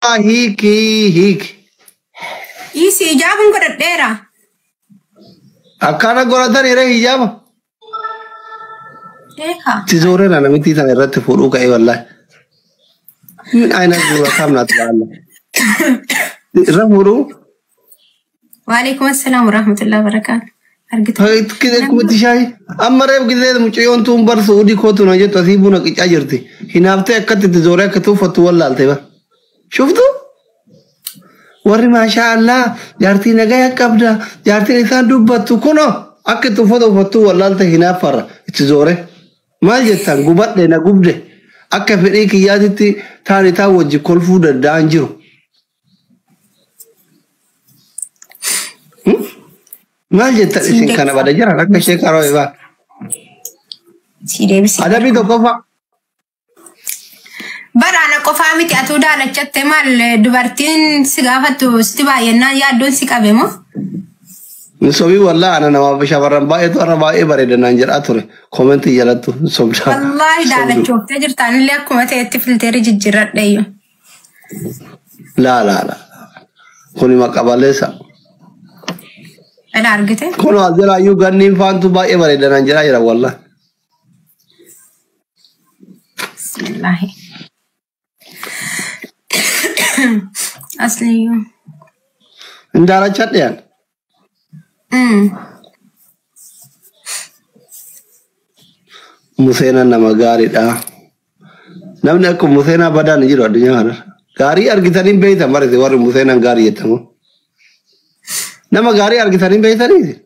Hiiki hiiki. Dhiisi hijaabuun godhadheera. Akkana godhatan yeroo hijaaba. Beekaa. Tizoorena namitti sana irratti fuudhuu ka'ee wallaahi. Min aina gurra kamna ta'ala. Irra fuudhuu. Waalaikum assalaam warahmatullahi wabarakaatu. Argite. Kizee kumatti shaayi. Amma reef gizee mucayyoon tuun bar Suudii kootu na jettu asii buna qicaa jirti. Hinaaftee akkatti itti zooree akka tuuffattu wallaalte bar. Shuftu? Warri maashaa Allah jaartii nagaya qabda jaartiin isaan dubbattu kunoo akka itti uffata uffattu wallaalte hinaaffarra itti zoore. Maal jettan gubadhe na gubde akka fedhii kiyyaatitti taan itaan wajji kolfuu danda'an jiru. Maal jettan isin kana bada jiran akka ishee qaroo ibaa. Si deebisi. Adabii tokkoffaa. Baraana qofaa miti atuu daalachatte maal dubartiin si gaafattu sitti baay'annaan yaaddoon si qabe moo? Sobii wallaa ana namaaf shamarran baay'eetu har'a baay'ee bareeda naan jedhaa ture. Koomentii jalattu sobdaa. Wallaahi daalachooftee jirtaan illee akkuma ta'etti filteerri jijjiirradheeyyu. Laa laa laa. Kuni maqabaleessa. Dhala argite? Kun as jalaayyuu ganniin faantu baay'ee bareeda naan jedhaa jira wallaa. Bismillaahi. Asliyyuu. Hin daalachadheen. Museenaan nama gaariidha. Namni akka Museenaa badaan hin jiru addunyaa kanarra. Gaarii argitanii beektan barate warri Museenaan gaarii jettamu. Nama gaarii argitanii beektanii?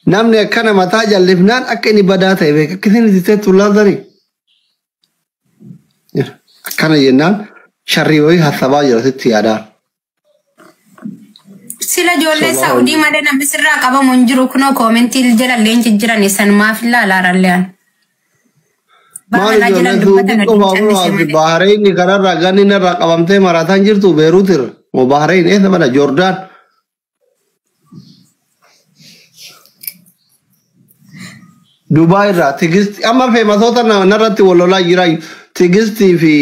Namni akkana mataa jallifnaan akka inni badaa ta'e beeka. Akka isin itti teettu laaltanii. Akkana jennaan sharrii wayii hassabaa jira sitti yaadaa. Sila ijoollee Sobaa Saa'udii hojii. malee namni sirraa qabamu hin jiru kunoo koomentii jalallee hin jijjiran sanumaaf ilaalaarallee an. Maal Baranaa ijoollee jiran Suudii dubbatan qofaa waliin kunoo callise asi malee. Bahareenyi kanarraa ganni narraa qabamtee maraataan jirtu Beeruut irra. Moo Bahareen eessa bada Joordaan. Dubaay irraa Tigisti amma feemasoota narratti wal lolaa jira. Tigistii fi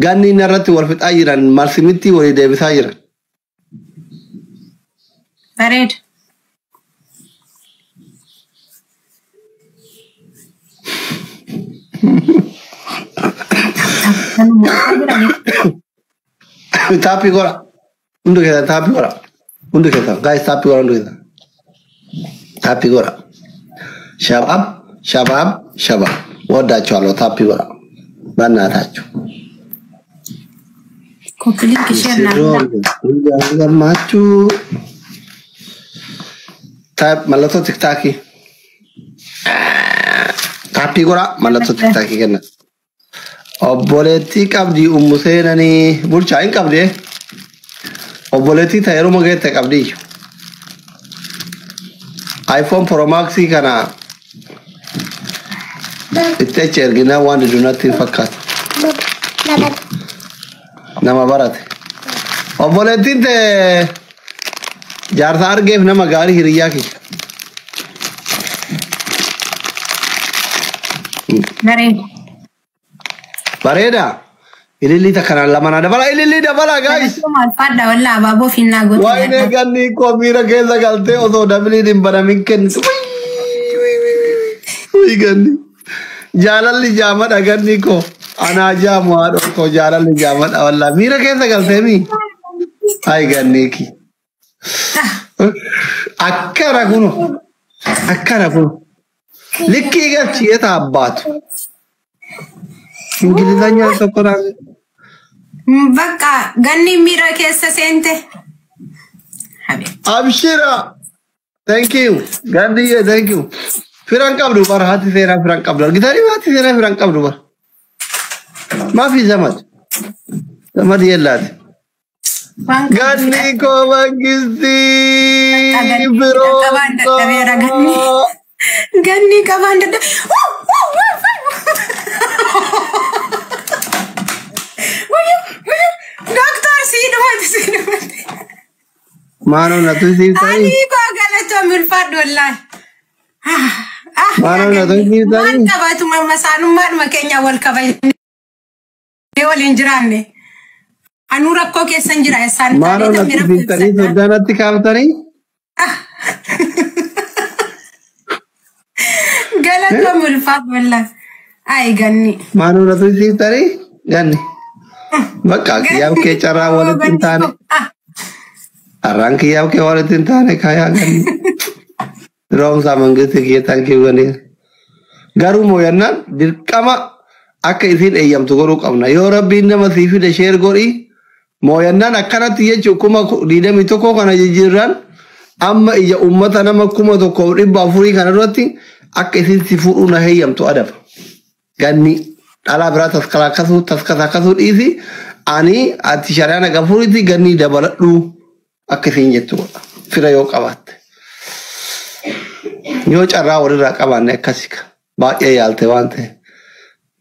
ganni narratti wal fixaa jiran marsimitti walii deebisaa jiran. Bareeda. Taappii godha. Hundi keessan taappii godha. Hundi keessan gaayis taappii godha hundi keessan. Taappii godha. Shabaab shabaab shabaab ወዳችኋለሁ። ታፒ ጎራ በእናታችሁ Koppiliin ishee naannaa. ገማችሁ መለቶ ቲክታኪ ታፒ ጎራ መለቶ ቲክታኪ kenna. Obboleettii qabdi ummu seenanii bulchaa hin qabdi. Obboleettii ta'e yeroo geette qabdi. iPhone Pro Max kana itti achi erginaa waan dudunatti hin fakkaatu. Nama barate. Obboleettiin ta'e jaarsa argeef nama gaarii hiriyyaa kiyya. Bareeda. Bareeda. Ilillii takkanaan lama naa dabala. Ilillii dabala guys. Maal fadha wallaa abaaboo finnaa goote. Waayinee ganni koo miira keessa galtee osoo dabiliin hin banamin kennitu. Wii ganni. Jaalalli jaamadha ganni koo. Anaa jaamu haadhoo koo jaalalli jaamadha wallaa. Miira keessa galtee mi? Hayi ganni ki. Akkana kuno. Akkana kuno. Likkii galchi eeta abbaatu. Ingilizanyaan tokko naa. Bakka ganni miira keessa seente. Abshira. Thank you. Gandiye, thank you. Firan qabdu bar haati seenaa firan qabdu. Argitanii haati seenaa firan qabdu bar. Maafi zamad. Zamad yellaati. Ganni koo mangistii Qabaan dadhabeera ganni. biroo. Ganni qabaan dadhabe. Doktor sii dhufate sii dhufate. Maaloo natu siif ta'ii? Ani koo galatoom ulfaadhu wallaahi. Maaloo natu siif ta'ii? Maal qabaatu mamma saanummaadhuma keenya wal kabajne. Waliin jiraanne. Anuu rakkoo keessan jira isaan Maaloo taanee natti tammi rakkoo fiiftanii ibsadhaan. soddaa natti kaaftanii? Galatoom ulfaat wallah. Ay ganni. Maaloo natti fiiftanii? Ganni. Bakka kiyyaaf kee carraa walitti hin taane. Carraan kiyyaaf kee walitti hin taane kaayaa ganni. Roomsaa mangisti kiyya taankii ganii. Garuu mooyannaan dirqama akka isiin eeyyamtu godhuu qabna. Yoo rabbiin nama sii fide share godhii mooyannaan akkanatti jechuun 21,000 kana jijjiirraan amma ija uummata nama 1,400 kana irratti akka isiin si fuudhuu na heeyyamtu adaba. Ganni dhalaa biraa taskalaakasuu taskasakasuu dhiisi ani ati shari'aan agafuuritti ganni dabaladhu akka isiin jettu godha. Fira yoo qabaatte. Yoo carraa walirraa qabaanne akkasika. Baay'ee yaalte waan ta'eef.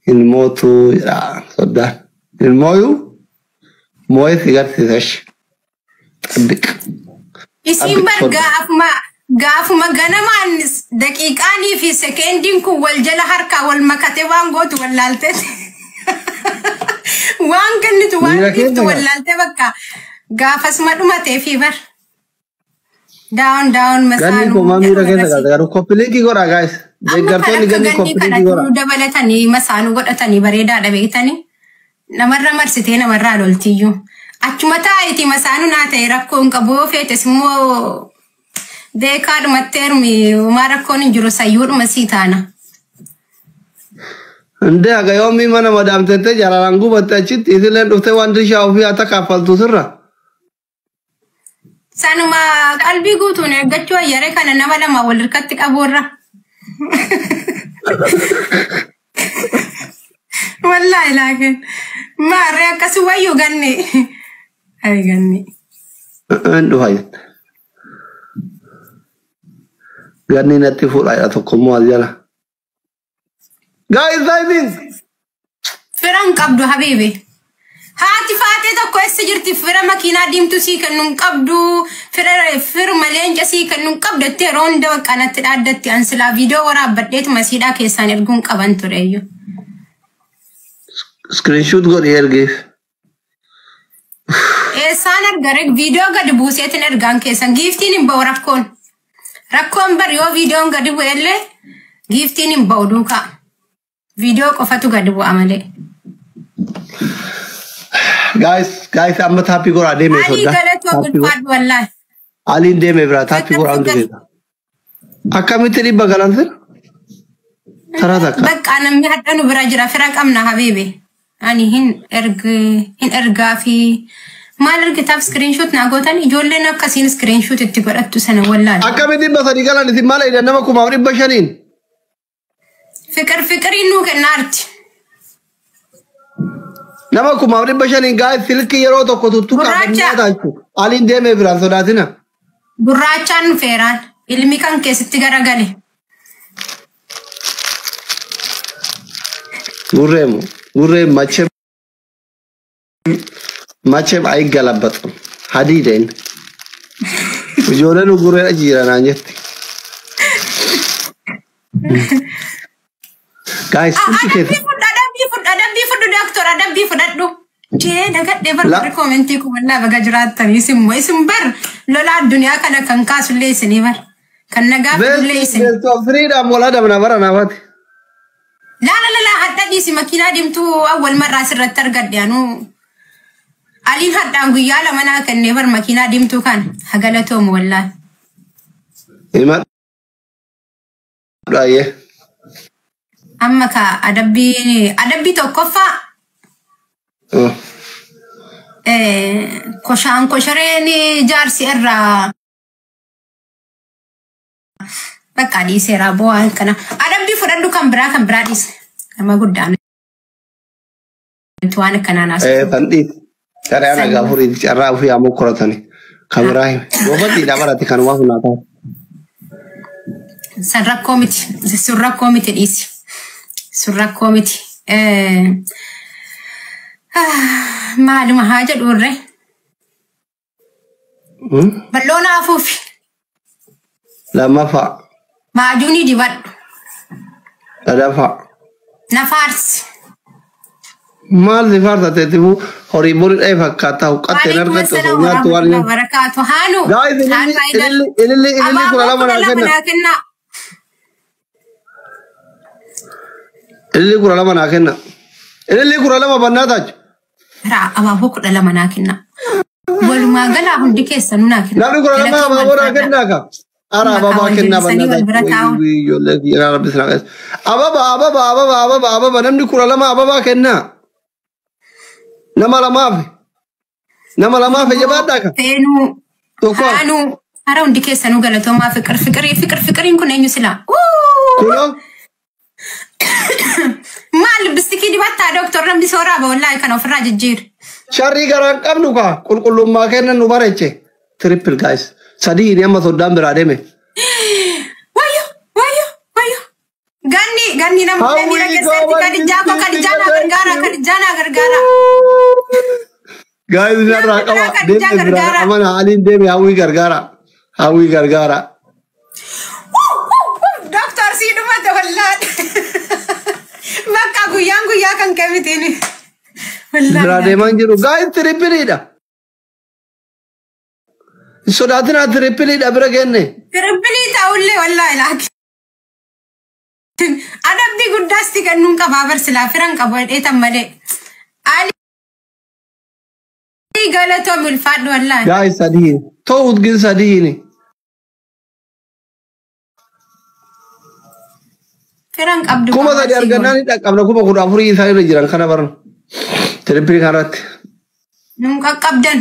Hin mootuu jedha soddaan. Hin mooyuu moo'ee si garsiisa ishee. Xabbiq. Isiin bar gaafuma ganamaan daqiiqaanii fi sekendiin kun wal jala harkaa wal makatee waan gootu wallaalte. Waan kennitu waan Miira dhiiftu keessa wallaalte bakka gaafasuma dhumatee fi bar. Daawun daawun Ganni masaanuu koo maa miira keessa jedhama galte garuu copy link godhaa guys. Amma kan Deeggartoonni akka ganni ganni copy link kana godhaa. turuu dabalatanii masaanuu godhatanii bareedaadha beektanii. Namarra marsitee namarraa loltiyyuu. Achuma taa'eeti masaanuu naa ta'e rakkoo hin qabu yoo feetes immoo beekaadhumatti heerumi homaa rakkoon hin jiru sayyuudhuma sii taana. Indee haga yoomii mana madaamtettee jaalalaan gubatte achitti isilleen dhuftee waan dirshaa ofii haa takkaffaltu sirra. Sanuma qalbii guutuun eeggachuu ayyare kana nama lama wal hirkatti qabuurra. Wallaahi laakin maarree akkasi wayyuu ganne. Ay ganne. Hin dhufa jette. Ganni natti fuudha jedha tokkommoo as jala. Guys, timing! Fira hin qabdu habiibi. Haati faatee tokko eessa jirti fira makiinaa diimtuu sii kennu hin qabdu fira firuma leenca sii kennu hin qabdu jettee yeroo hunda bakka natti dhaaddatti an silaa viidiyoo waraabbadheetuma siidhaa keessaan erguun qaban tureyyuu. Screenshot godhi ergiif. Eessaan argare viidiyoo gadi buuseetiin ergaan keessan giiftiin hin ba'u rakkoon. Rakkoon bar yoo viidiyoon gadi bu'ellee giiftiin hin ba'u duukaa. Viidiyoo qofatu gadi bu'a malee. Guys, guys, amma tap godhaa deeme Alii soddaa. galatoo Tap godhaa. ulfaadhu wallaahi. Aliin deeme biraa tap Fikir godhaa hundi fikir. keessa. Akkamitti 100 galan sir? Taraa takka. Bakka namni hadha nu bira jira fira qabna habiibi. Ani hin erg hin ergaa fi maal ergitaaf screenshot naa gootan ijoolleen akkasiin screenshot itti godhattu sana wallaale. Akkamitti 300 galan isin maal jedhan nama 5,500n? Fikir fikiriin nuu kennaarti. Nama 5,500n guys silkii yeroo tokko tuttuqaa Gurraacha. jechuudha. Aliin deeme biraan sodaatina. Gurraachaan nu feeraan ilmi kan keessatti garagale. Gurreemu gurreen መቼም መቼም አይገለበጥም። ሀዲደን ijoolleen gurreen achi jiran jetti. Guys, silkii Adabbii keessa. fudhu adabbii fudhu adabbii fudhu doctor adabbii fudhadhu. Jee nagadhee bar La barri comment kun wallaa baga jiraattanii isin moo isin bar lola addunyaa kana kan kaasullee isinii bar kan nagaa fidullee best isin. best of freedom wal adabna bara naafati. Laa la la la hadha dhiisi makiinaa diimtuu awwal marraa asirratti argadhe anuu aliin hadhaan guyyaa lama naa kennee bar makiinaa diimtuu kana hagalatoomu wallaahi. Hima dhaayyee. Amma ka adabbii adabbii tokkoffaa koshaan koshareen jaarsi irraa bakka dhiiseera bu'aan kana adabbii fudhadhu kan biraa dhiise nama guddaan waan akkanaa naasuu. Tan dhiisi. Carraa nagaa furiiti carraa ofii haa mokkoratani. Kan biraa hime. Goofatti barate kanumaaf naa ta'a. San rakkoo miti sun rakkoo miti dhiisi sun rakkoo miti. Maaluma haa jedhu irree bal'oo naafuufi Lammaffaa. maajuunii dibadhu Sadaffaa. na faarsi. Maal si faarsateetti horii borii dha'e fakkaata huqqattee Waalaikum argattu osoo assalam nyaattu waan warahmatullahi wabarakatuh. Haanu. Guys, Haanu Haidar. ililli ililli ililli 12 Abaaboo naa 12 kenna. naa kenna. Ililli 12 naa kenna. Ililli 12 bannaa taachu. Raa abaaboo 12 naa kenna. Walumaa galaa hundi keessanuu naa kenna. Namni 12 Galatooma abaaboo naa alfaadha. kennaa ka. Ara Maqaa ababaa wal kennaa deebisanii bannaa wal bira taachu. taa'u. Ijoollee yaa rabbi sinaa qajeelchu. Ababa ababa ababa ababa ababa namni 12 ababaa kennaa. Nama lamaaf. Nama lamaaf jabaadhaa ka. Seenuu. Tokko. Haanuu. Hara hundi keessanuu galatoomaa fiqir fiqirii fiqir fiqiriin kun eenyu silaa? Kunoo. Maal bistikii dibattaa dooktor namni sooraa ba wallaahi kana ofirraa jijjiiri. Sharrii garaa hin qabnu kaa qulqullummaa kennan nu bareeche. Triple guys. Sadii inni amma soddaan biraa deeme. Wayyo wayyo wayyo. Ganni ganni nama Hawwii miira keessatti koo kadijaa koo kadijaa naa gargaara kadijaa naa gargaara. Guys narraa Namni qaba. biraa kadijaa Deeme biraa gargaara. amana aliin deeme hawwii gargaara. Hawwii gargaara. Dooktor sii dhumate wallaahi. Bakka guyyaan guyyaa kan kamitiin. Biraa Wallaahi. deemaan jiru. Guys tripleidha. Hin sodaatinaa tripleidha bira geenne. Triple ta'ullee wallaahi laakiin. Adabbii guddaas ti kennuun qabaa barsilaa firan qabu dheetan malee. Ali galatoomi ulfaadhu wallaahi. Guys sadiin. Ta'uut gin sadiini. Firan qabdu Kuma qabaa sadi sii argannaan godhu. ni dhaqqabna 14,000 isaan irra jiran kana baran. Triple kanarratti. Nuun qaqqabdan.